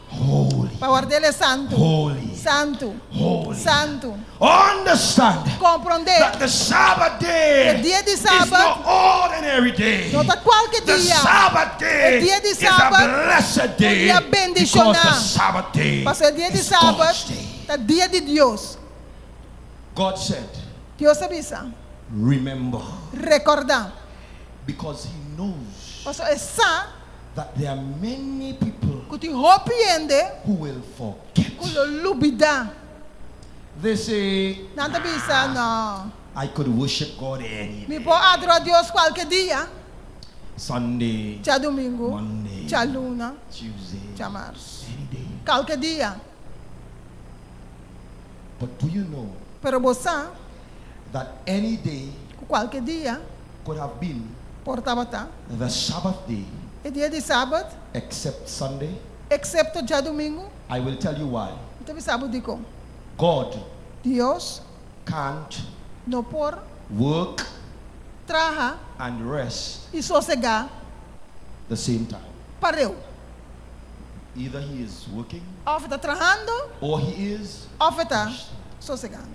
holy.
pa ward'é santu.
Holy.
Santu.
Holy.
Santu.
Understand
Komprondé
that the Sabbath day
E dia di
is
sabat
no ordinary day.
no ta kualke
The
dia.
Sabbath day
E dia di
is a
sabat
blessed day
dia
because
bendishoná.
the Sabbath day
Pasobra e dia di
is
sabat
God's day.
ta dia di Dios.
God said,
Dios a bisa,
remember,
Rekordá.
because He knows
Pasobra e sa
that there are many people
ku tin hopi hende
who will forget.
ku lo lubidá.
They say,
Nan ta bisa, No,
I could worship God any
mi
day.
por adorá Dios kualke dia,
Sunday,
djadumingu,
Monday,
djaluna,
Tuesday,
djamars.
any day.
Kualke dia.
But do you know
Pero bo sa
that any day
ku kualke dia
could have been
por tabata
the Sabbath day
e dia di sabat,
except Sunday?
eksepto djadumingu?
I will tell you why.
Mi ta bisa bo dikon.
God
Dios
can't
no por
work
traha
and rest
i sosegá
the same time.
pareu.
Either he is working
Òf e ta trahando,
or he is.
òf e ta sosegando.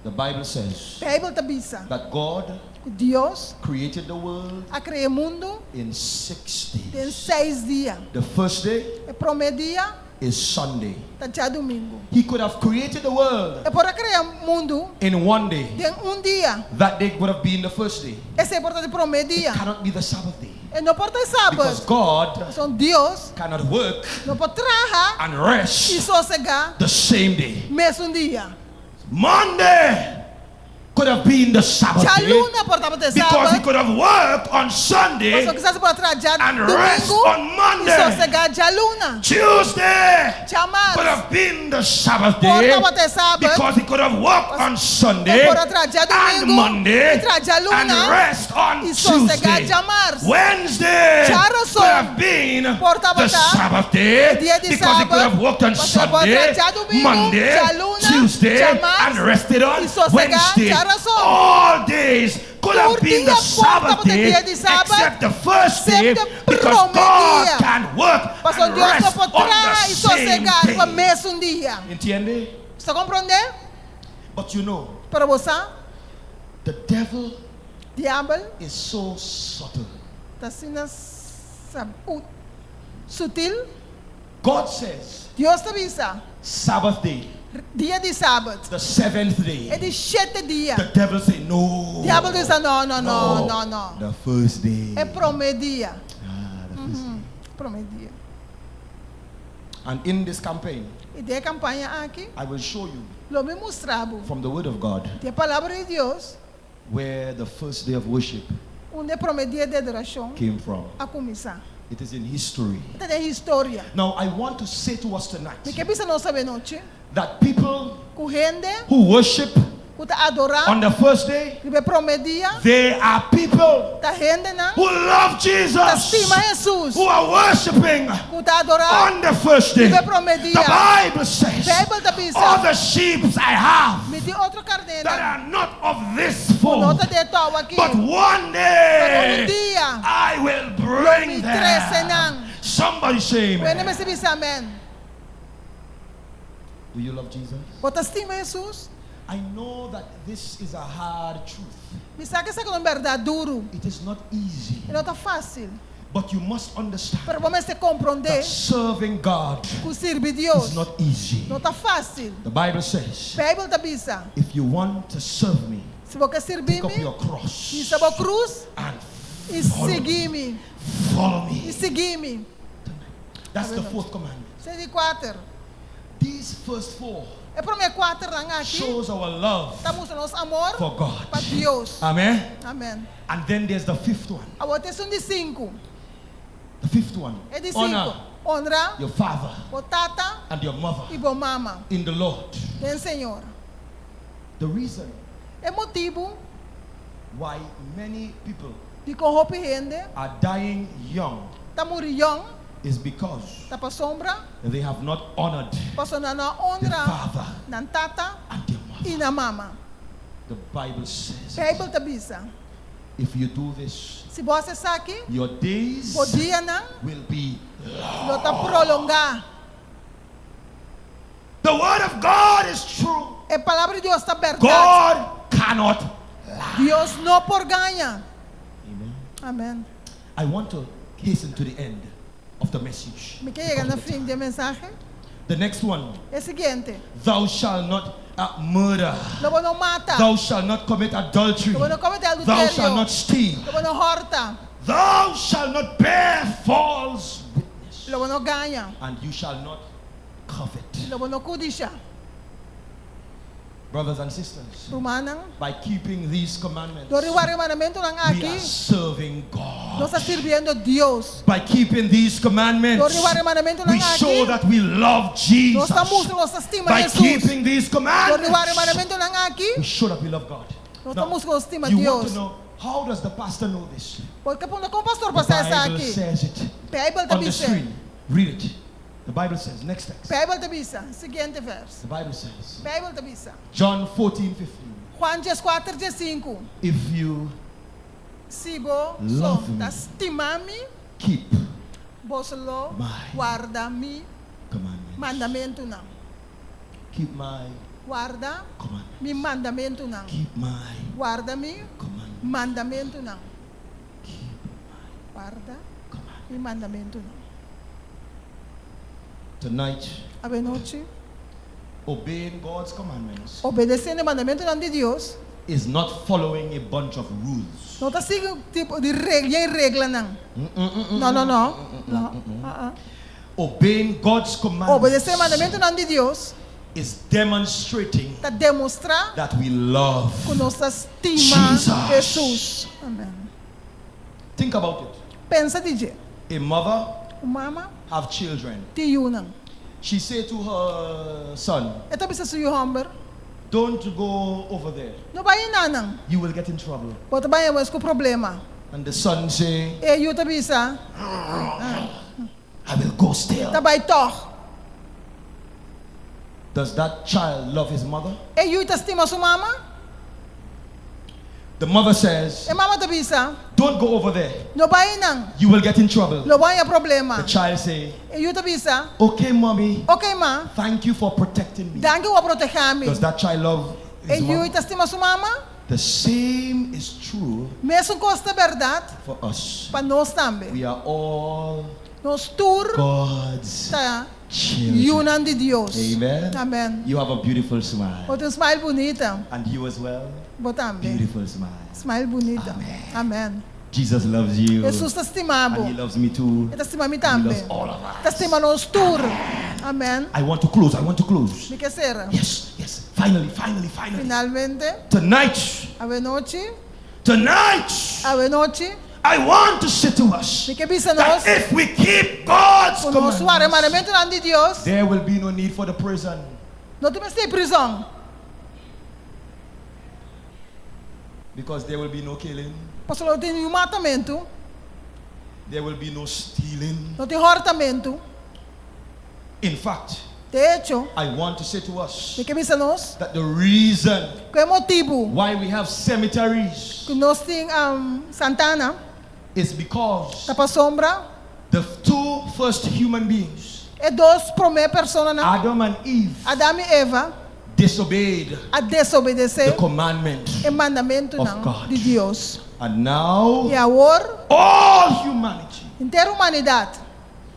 The Bible says
Beibel ta bisa
that God
ku Dios
created the world
a krea mundu
in 6
den
days.
seis dia.
The first day
E promé dia
is Sunday.
ta djadumingu.
He could have created the world
E por a krea mundu
in one day.
den un dia.
That day would have been the first day.
Esei por ta e promé dia.
It cannot be the Sabbath day.
E no por ta e
Because
sabat.
God
Pasobra Dios
cannot work
no por traha
and rest
i sosegá
the same day.
mesun dia.
Monday could have been the Sabbath day
Djaluna por tabata
because he
sabat.
could have worked on Sunday
Pasobra kisas e por a traha dja
and rest
domingo
on
i
Monday.
sosegá djaluna.
Tuesday
Djamars
could have been the Sabbath
por
day
tabata sabat.
because he could have worked on Sunday
E por a traha
and
djadumingu
Monday
i traha djaluna
and rest on
i sosegá
Tuesday.
djamars.
Wednesday
Djarason
could have been
por
the
tabata
Sabbath day
dia di
because he could
sabat
have worked on
pasobra por
Sunday,
traha djadumingu,
Monday,
djaluna,
Tuesday,
djamars
and rested on
i sosegá
Wednesday.
djarason.
All days could have
Tur
been the
dia por
Sabbath
tabata
day
dia di sabat,
except the first day
excepto
because
promé
God
dia.
can work
Pasobra
and
Dios no
rest
por
on the
traha i
same
sosegá riba
day.
mesun dia.
Entiende?
Bo ta komprondé?
But you know,
Pero bo sa,
the devil
diabel
is so subtle.
ta asina sutil.
God says,
Dios ta bisa,
Sabbath day,
dia di sabat,
the seventh day.
e di shete dia.
The devil say, no.
Diabel ta bisa, no, no, no, no, no.
The first day.
E promé dia.
Ah, the first day.
Promé dia.
And in this campaign,
I den e kampaña aki,
I will show you
lo mi mustra bo
from the Word of God
di e palabra di Dios,
where the first day of worship
unda e promé dia di adorashon
came from.
a kuminsá.
It is in history.
Ta den historia.
Now, I want to say to us tonight
Mi ke bisa nos awe nochi
that people
ku hende
who worship
Ku ta adorá.
On the first day.
Riba e promé dia.
There are people.
Ta hendenan.
Who love Jesus.
Ta stima Hesus.
Who are worshiping.
Ku ta adorá.
On the first day.
Riba e promé dia.
The Bible says.
Beibel ta bisa.
Other sheep I have.
Mi tin otro karnénan.
That are not of this fold.
Ku no ta di e tou aki.
But one day.
Pero un dia.
I will bring
Mi
them.
trese nan.
Somebody say amen.
Wende mester bisa amen.
Do you love Jesus?
Bo ta stima Hesus?
I know that this is a hard truth.
Mi sa ku esaki ta un bèrdat duru.
It is not easy.
E no ta fásil.
But you must understand.
Pero bo mester komprondé.
That serving God.
Ku sirbi Dios.
Is not easy.
No ta fásil.
The Bible says.
Beibel ta bisa.
If you want to serve me.
Si bo ke sirbi mi.
Take up your cross.
Hisa bo krus.
And
I
follow
sigui
me.
mi.
Follow me.
I sigui mi.
That's the fourth commandment.
Esei di kuater.
These first four.
E promé kuaternan aki.
Shows our love.
Ta mustra nos amor.
For God.
Pa Dios.
Amen.
Amen.
And then there's the fifth one.
Awor tin esun di sinku.
The fifth one.
E di sinku.
Honor.
Honra.
Your father.
Bo tata.
And your mother.
I bo mama.
In the Lord.
Den Señor.
The reason.
E motibu.
Why many people.
Dikon hopi hende.
Are dying young.
Ta muri yong.
Is because.
Ta pasobra.
They have not honored.
Pasobra nan no a honra.
Their father.
Nan tata.
And their mother.
I nan mama.
The Bible says.
Bijbel ta bisa.
If you do this.
Si bo hasi esaki.
Your days.
Bo dianan.
Will be long.
Lo ta prolongá.
The word of God is true.
E palabra di Dios ta bèrdat.
God cannot lie.
Dios no por gaña.
Amen.
Amen.
I want to hasten to the end of the message.
Mi ke yega na fin di e mensahe.
The next one.
E siguiente.
Thou shalt not uh, murder.
Lo bo no mata.
Thou shalt not commit adultery.
Lo bo no komete
Thou
adulterio.
shalt not steal.
Lo bo no hòrta.
Thou shalt not bear false witness.
Lo bo no gaña.
And you shall not covet.
Lo bo no kudisha.
Brothers and sisters.
Rumannan.
By keeping these commandments.
Dor di warda e mandamentunan aki.
We are serving God.
Nos ta sirbiendo Dios.
By keeping these commandments.
Dor di warda e mandamentunan
We
aki.
show that we love Jesus.
Nos ta mustra nos ta stima
By
Jesus.
keeping these
Dor di warda e
commandments.
mandamentunan aki.
We show that we love God.
Nos ta mustra nos stima
You want
Dios.
to know how does the pastor know this?
Porque punta kon pastor
The
pa sa
Bible
esaki?
says it.
Bijbel ta
On the
bisa.
screen. Read it. The Bible says, next text.
Bijbel ta bisa. Siguiente vers.
The Bible says.
Bijbel ta bisa.
John 14, 15.
Juan 14, 15.
If you
Si bo
love
so
me,
ta stima mi,
keep
boso lo
my
warda mi
commandments.
mandamentunan.
Keep my
Warda
commandments.
mi mandamentunan.
Keep my
Warda mi
commandments.
mandamentunan.
Keep my
Warda
commandments.
mi mandamentunan.
Tonight,
Avenochi,
obeying God's commandments
obedeciendo e mandamentunan di Dios
is not following a bunch of rules.
no ta sigui un tipo di regla i reglanan. No, no, no. No. Ah, ah.
Obeying God's commandments
Obedecé e mandamentunan di Dios
is demonstrating
ta demostrá
that we love
ku nos ta stima
Jesus.
Hesus. Amen.
Think about it.
Pensa di dje.
A mother
Un mama
have children.
tin yunan.
She say to her son,
E ta bisa su yu hòmber,
Don't go over there.
No bai enanan.
You will get in trouble.
Bo ta bai haña ku problema.
And the son say,
E yu ta bisa,
I will go still.
Ta bai tòg.
Does that child love his mother?
E yu ta stima su mama?
The mother says,
E mama ta bisa,
Don't go over there.
No bai einan.
You will get in trouble.
Lo bo haña problema.
The child say,
E yu ta bisa,
Okay, mommy.
Okay, ma.
Thank you for protecting me.
Danki ku a protehá mi.
Does that child love
E
his
yu
mother?
ta stima su mama?
The same is true
Mesun kos ta bèrdat
for us.
pa nos tambe.
We are all
Nos tur
God's
ta
children.
yunan di Dios.
Amen.
Amen.
You have a beautiful smile.
Bo tin un smile bunita.
And you as well.
Bo tambe.
Beautiful smile.
Smile bunita.
Amen.
Amen.
Jesus loves you.
Jesus ta stima bo.
And he loves me too.
E ta stima mi
He
tambe.
loves all of us.
Ta stima nos tur. Amen.
I want to close. I want to close.
Mi ke sera.
Yes, yes. Finally, finally, finally.
Finalmente.
Tonight.
Awenochi.
Tonight.
Awenochi.
I want to say to us.
Mi ke bisa
That
nos.
if we keep God's
Ku nos warda e
commandments,
mandamentunan di Dios.
There will be no need for the prison.
No tin mester di prizòn.
Because there will be no killing,
Pasobra no tin niun matamentu,
there will be no stealing.
no tin hòrtamentu.
In fact,
De echo,
I want to say to us
mi ke bisa nos
that the reason
ku e motibu
why we have cemeteries
ku nos tin santana
is because
ta pasobra
the two first human beings,
e dos promé personanan,
Adam and Eve,
Adam i Eva,
disobeyed
a desobedesé
the commandment
e mandamentunan
of God.
di Dios.
And now
I awor
all humanity
henter humanidat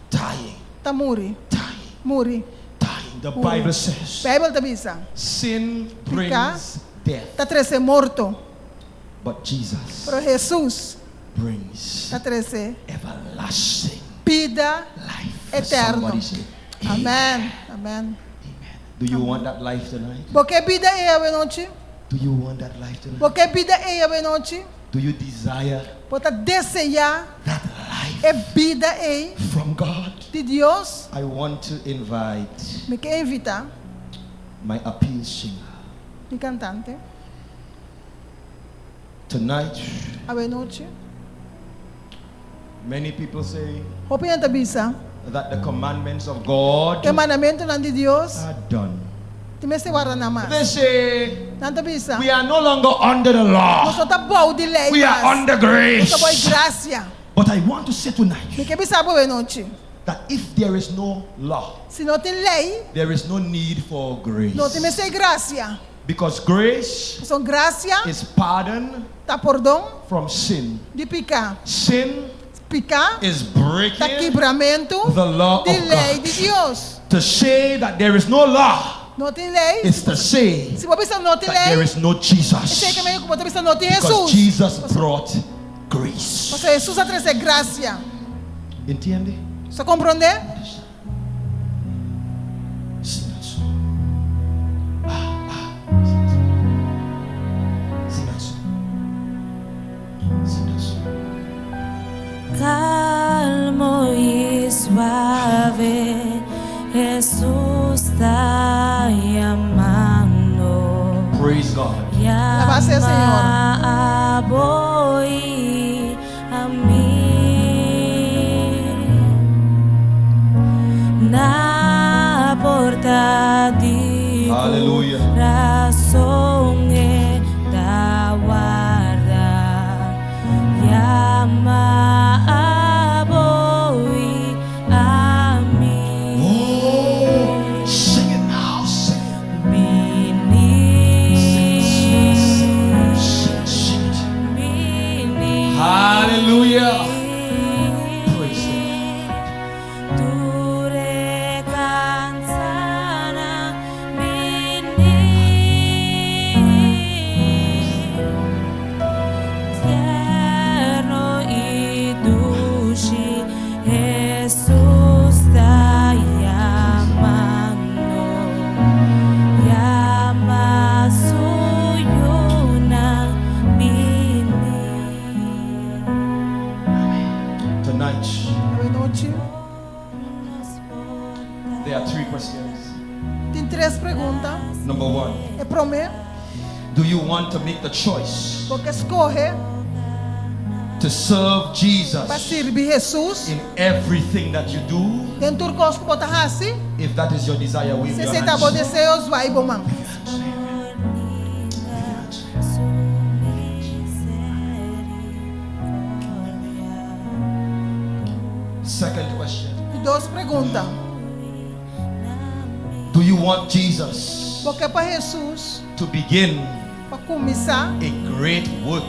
dying,
ta muri,
dying,
muri.
dying. The
Muri.
Bible says
Beibel ta bisa,
sin
Piká
brings death,
ta trese morto,
but Jesus
pero Hesus
brings
ta trese
everlasting
bida
life.
eterno.
Somebody say,
Amèn. Amèn.
Amen. Do you want that life tonight?
Bo ke bida ei awe nochi?
Do you want that life tonight?
Bo ke bida ei awe nochi?
Do you desire
Bo ta deseá
that life
e bida ei
from God?
di Dios?
I want to invite
Mi ke invitá
my appeal singer.
mi kantante
Tonight,
awe nochi.
many people say
Hopi hende ta bisa
that the commandments of God
ku e mandamentunan di Dios
are done.
tin mester warda nan mas.
They say
Nan ta bisa
we are no longer under the law.
Nos no ta bou di lei
We are
mas.
under grace.
Nos ta bou di grasia.
But I want to say tonight
Mi ke bisa bo awe nochi.
that if there is no law,
Si no tin lei,
there is no need for grace.
no tin mester grasia.
Because grace
Pasobra grasia
is pardon
ta pordon
from sin.
di piká.
Sin
Piká
is
ta
breaking
kibramentu
the law
di
of
lei
God.
di Dios.
To say that there is no law
No tin lei.
is to say
Si bo bisa no tin
that there
lei,
is no Jesus.
esei ke men ku bo ta bisa no tin
Because
Hesus.
Jesus brought grace.
Pasobra Hesus a trese grasia.
Entiende?
Bo ta komprondé?
Sing that song. Ah, ah. Sing that song. Sing that song. Sing that song.
Calmo y suave, Jesús ta yamando.
Praise God.
Alabá sea Señor.
Yama abo i ami. Na porta di
Hallelujah.
kurason e ta warda. Yama abo i ami.
Oh, sing it now. Sing it.
Bini.
Sing, sing, sing it.
Bini.
Hallelujah. Praise the Lord.
Tur e kansánan bini. Tierno i dushi, Hesus ta yamando. Yama su yunan bini.
Tonight,
Awe nochi.
there are three questions.
Tin tres pregunta.
Number one,
E promé,
do you want to make the choice
bo ke skohe
to serve
pa
Jesus
sirbi Hesus
in everything that you do?
den tur kos ku bo ta hasi?
If that is your desire, wave
Si
your
esei ta bo
hands.
deseo, zwai bo man.
Second question,
Di dos pregunta.
do you want Jesus
Bo ke pa Hesus
to begin
pa kuminsá
a great work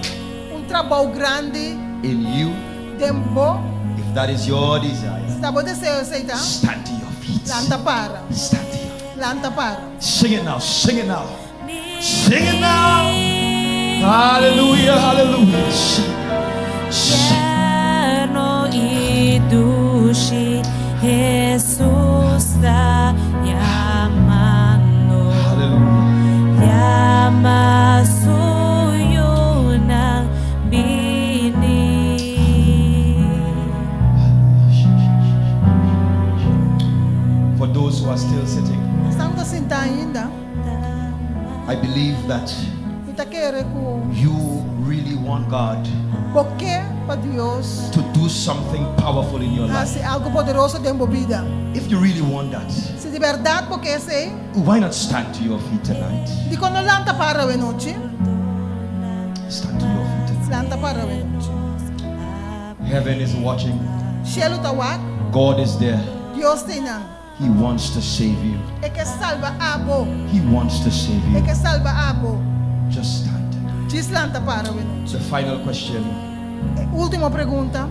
un trabou grandi
in you?
den bo?
If that is your desire,
Si ta bo deseo esei ta,
stand to your feet.
lanta para.
Stand to your feet.
Lanta para.
Sing it now, sing it now. Sing it now. Hallelujah, hallelujah. Sing it. Sing it.
Tierno i dushi, Hesus ta yamando.
Hallelujah.
Yama su yunan bini.
For those who are still sitting,
Esnan ku ta sintá ainda.
I believe that
Mi ta kere ku
you really want God
bo ke pa Dios
to do something powerful in your life.
hasi algu poderoso den bo bida.
If you really want that,
Si di bèrdat bo ke esei,
why not stand to your feet tonight?
dikon no lanta para awe nochi?
Stand to your feet tonight.
Lanta para awe nochi.
Heaven is watching.
Shelu ta wak,
God is there.
Dios ta einan.
He wants to save you.
E ke salba abo.
He wants to save
E
you.
ke salba abo.
Just stand tonight.
Djis lanta para awe nochi.
The final question.
E último pregunta.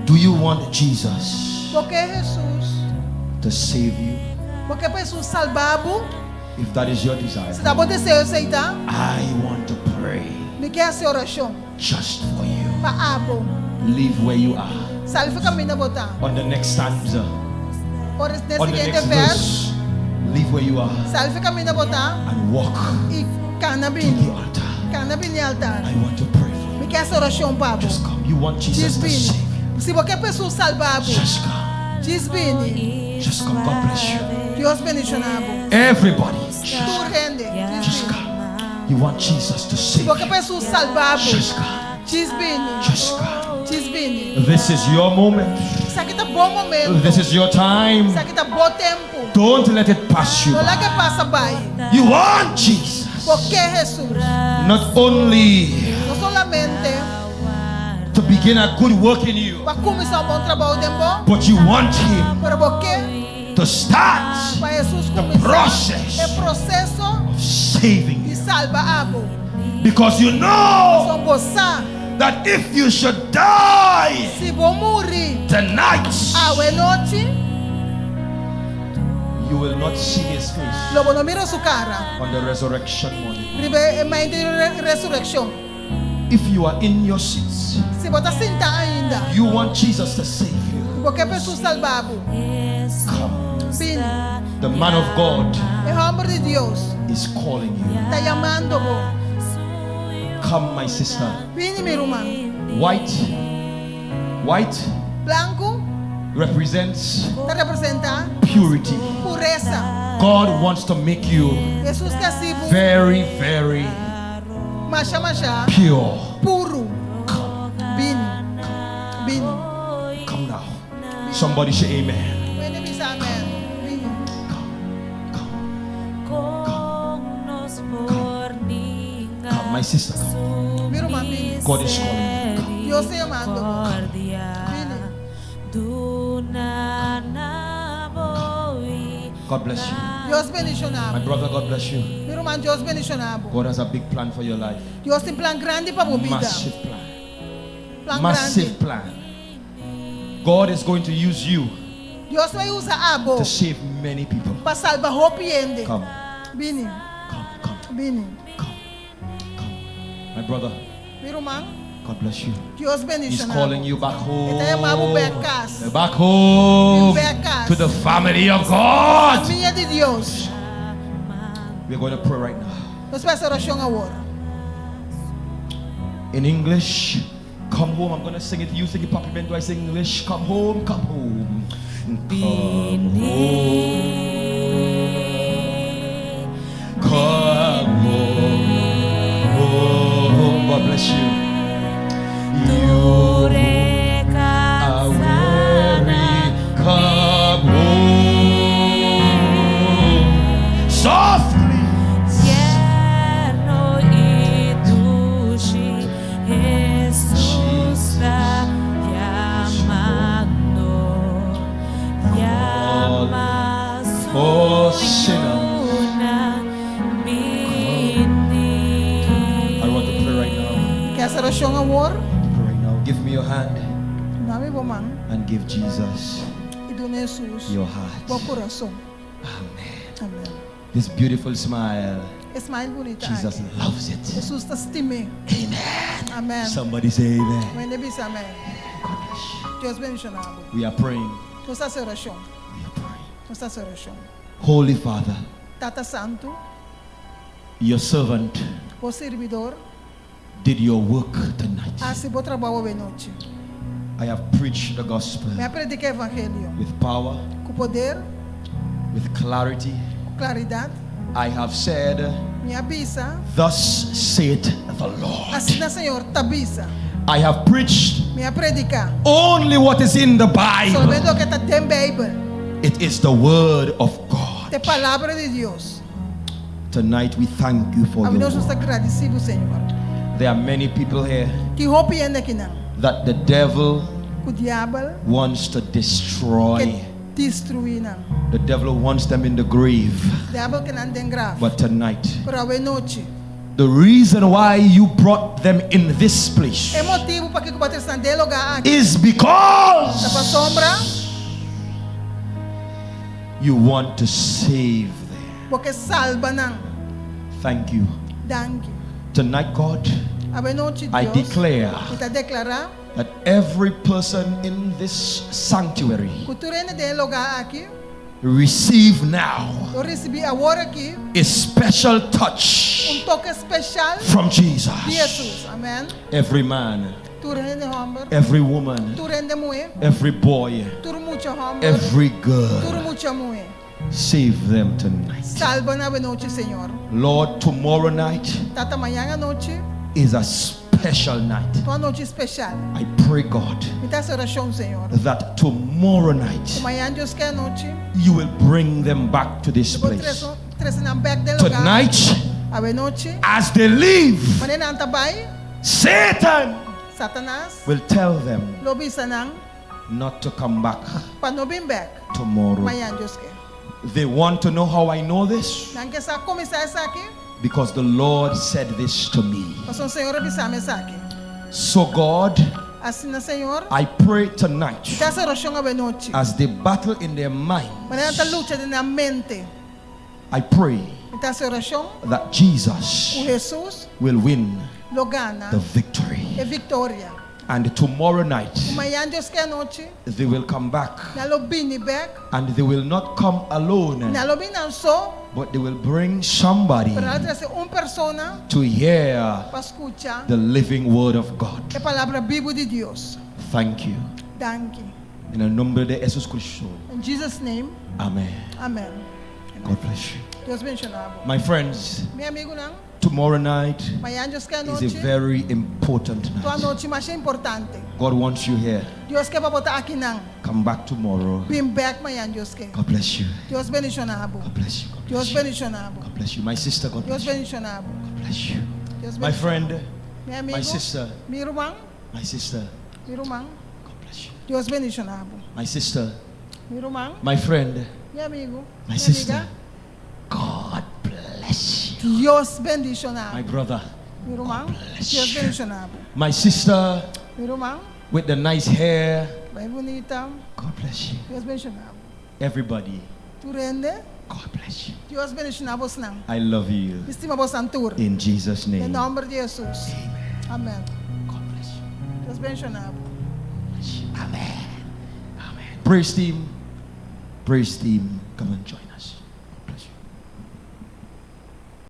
Do you want Jesus
Bo ke Hesus?
to save you?
Bo ke pa Hesus salba bo?
If that is your desire,
Si ta bo deseo esei ta,
I want to pray
mi ke hasi orashon
just for you.
pa abo.
Leave where you are.
Sali for kaminda bo ta.
On the next stanza,
Ora den
on the
siguiente
next
vers,
verse, leave where you are
sali for kaminda bo ta
and walk
i kana
to the
bini.
altar.
Kana bini altar.
I want to pray for you.
Mi ke hasi orashon pa abo.
Just come. You want Jesus
Djis
to
bini.
save you.
Si bo ke pa Hesus salba bo,
Just come.
djis bini.
Just come. God bless you.
Dios bendishoná bo.
Everybody, just,
Tur hende, djis
just
bini.
come. You want Jesus to
Si
save
bo ke
you.
pa Hesus salba bo,
Just come.
djis bini.
Just come.
Djis bini.
This is your moment.
Esaki ta bo momento.
This is your time.
Esaki ta bo tempu.
Don't let it pass you
No
by.
laga e pasa bai.
You want Jesus.
Bo ke Hesus.
Not only
No solamente
to begin a good work in you,
pa kuminsá un bon trabou den bo,
but you want Him
pero bo ke
to start
pa Hesus
the
kuminsá
process
e proseso
of saving
di
you.
salba abo.
Because you know
Pasobra bo sa
that if you should die
si bo muri
tonight,
awe nochi,
you will not see His face
lo bo no mira su kara
on the resurrection morning.
riba e mainta di resurekshon.
If you are in your seats,
Si bo ta sintá ainda,
you want Jesus to save you.
bo ke pa Hesus salba bo.
Come.
Bini.
The man of God
E hòmber di Dios
is calling you.
ta yamando bo.
Come, my sister.
Bini mi ruman.
White, white
Blanku
represents
ta representá
purity.
puresa.
God wants to make you
Hesus ke hasi bo
very, very
masha masha
pure.
puru.
Come,
Bini. Bini.
come now. Somebody say amen.
Un hende bisa amèn. Bini.
Come, come, come, my sister. Come.
Mi ruman bini.
God is calling you. Come.
Dios ta yamando bo. Bini.
God bless you.
Dios bendishoná
My
bo.
brother, God bless you.
Mi ruman Dios bendishoná bo.
God has a big plan for your life.
Dios tin plan grandi pa bo bida.
Massive plan.
Plan
Massive
grandi.
plan. God is going to use you
Dios ta bai usa abo
to save many people.
pa salba hopi hende.
Come,
Bini.
come, come,
Bini.
come, come. My brother,
Mi ruman
God bless you.
Dios
He's
bendishoná
calling
bo.
you back home.
E ta yama bo bèk kas.
Back home.
Bèk kas.
To the family of God.
Famia di Dios.
We're going to pray right now.
Nos ta bai hasi orashon awor.
In English, come home. I'm going to sing it. You sing it, Papi Ben. Do I sing English? Come home, come home. Come home. Come home. God bless you. You are weary. Come home. Softly. For sinners. I want to pray right now.
Ke hasi orashon awor.
Pray right now. Give me your hand
Duna mi bo man
and give Jesus
i duna Hesus
your heart.
bo kurason.
Amen.
Amèn.
This beautiful smile,
E smile bunita
Jesus
aki.
loves it.
Hesus ta stim'é.
Amen.
Amèn.
Somebody say amen.
Un hende bisa amèn.
God bless you.
Dios bendishoná bo.
We are praying.
Nos ta hasi orashon.
We are praying.
Nos ta hasi orashon.
Holy Father,
Tata Santu,
your servant
bo sirbidó
did your work tonight.
a hasi bo trabou awe nochi.
I have preached the gospel
Mi a prediká evangelio
with power,
ku poder,
with clarity,
ku klaridat,
I have said,
Mi a bisa.
Thus saith the Lord.
Asina Señor ta bisa.
I have preached
Mi a prediká.
only what is in the Bible.
Solamente loke ta den Beibel.
It is the word of God.
Ta palabra di Dios.
Tonight we thank you for
Awe
your
nos
word.
ta gradisí bo, Señor.
There are many people here
Tin hopi hende akinan.
that the devil
Ku diabel
wants to destroy.
ke destruí nan.
The devil wants them in the grave.
Diabel ke nan den graf.
But tonight,
Pero awe nochi.
the reason why you brought them in this place
E motibu pakiko bo a trese nan den e lugá aki.
is
Ta
because
pasobra
you want to save them.
Bo ke salba nan.
Thank you.
Danki.
Tonight, God,
Awe nochi,
I
Dios,
declare
mi ta deklará
that every person in this sanctuary
ku tur hende den e lugá aki
receive now
lo risibí awor aki
a special touch
un toke spesial
from Jesus.
di Hesus. Amèn.
Every man,
Tur hende hòmber,
every woman,
tur hende muhé,
every boy,
tur mucha hòmber,
every
tur
girl,
mucha muhé.
save them tonight.
Salba nan awe nochi, Señor.
Lord, tomorrow night
Tata, mañan anochi
is a special night.
ta un anochi spesial.
I pray, God,
Mi ta hasi orashon, Señor.
that tomorrow
Ku
night
mañan Dios ke anochi,
you will bring them back to this
bo
place.
trese nan bèk den lugá.
Tonight,
Awe nochi,
as they leave,
manera nan ta bai,
Satan
Satanas
will tell them
lo bisa nan
not to come back
pa no bin bèk
tomorrow.
mañan Dios ke.
They want to know how I know this
Nan ke sa kon mi sa esaki?
because the Lord said this to me.
Pasobra Señor a bisa mi esaki.
So, God,
Asina, Señor,
I pray tonight
mi ta hasi orashon awe nochi.
as they battle in their minds,
Manera nan ta lucha den nan mente.
I pray
Mi ta hasi orashon
that Jesus
ku Hesus
will win
lo gana
the victory.
e viktoria.
And tomorrow night,
Mañan Dios ke anochi,
they will come back.
nan lo bini bèk.
And they will not come alone,
Nan lo bini nan so,
but they will bring somebody
pero nan lo trese un persona
to hear
pa skucha
the living word of God.
e palabra bibu di Dios.
Thank you.
Danki.
In el nombre de Jesús Cristo.
In Jesus name,
Amen.
amen.
God bless you.
Dios bendishoná bo.
My friends,
Mi amigunan,
tomorrow night
mañan Dios ke
is a
anochi,
very important
ta un
night.
anochi masha importante.
God wants you here.
Dios ke pa bo ta akinan.
Come back tomorrow.
Bin bèk mañan Dios ke.
God bless you.
Dios bendishoná bo.
God bless you. God
Dios
bless you.
bendishoná bo.
God bless you. My sister, God
Dios
bless you.
bendishoná bo.
God bless you.
Dios
My
bendishoná
friend,
Mi
my
amigu,
sister,
mi ruman,
my sister,
mi ruman.
God bless you.
Dios bendishoná bo.
My sister,
Mi ruman,
my friend,
mi amigu,
my
mi
sister,
amiga.
God bless you.
Dios bendishoná
My
bo.
brother,
Mi ruman,
bless
Dios
you.
bendishoná bo.
My sister
Mi ruman,
with the nice hair,
bai bunita.
God bless you.
Dios bendishoná bo.
Everybody,
Tur hende,
God bless you.
Dios bendishoná bosnan.
I love you.
Mi stima bosnan tur.
In Jesus'
Den
name.
nòmber di Hesus. Amen.
God bless you.
Dios bendishoná bo.
Amen. Amen. Praise team. Praise team. Come and join us.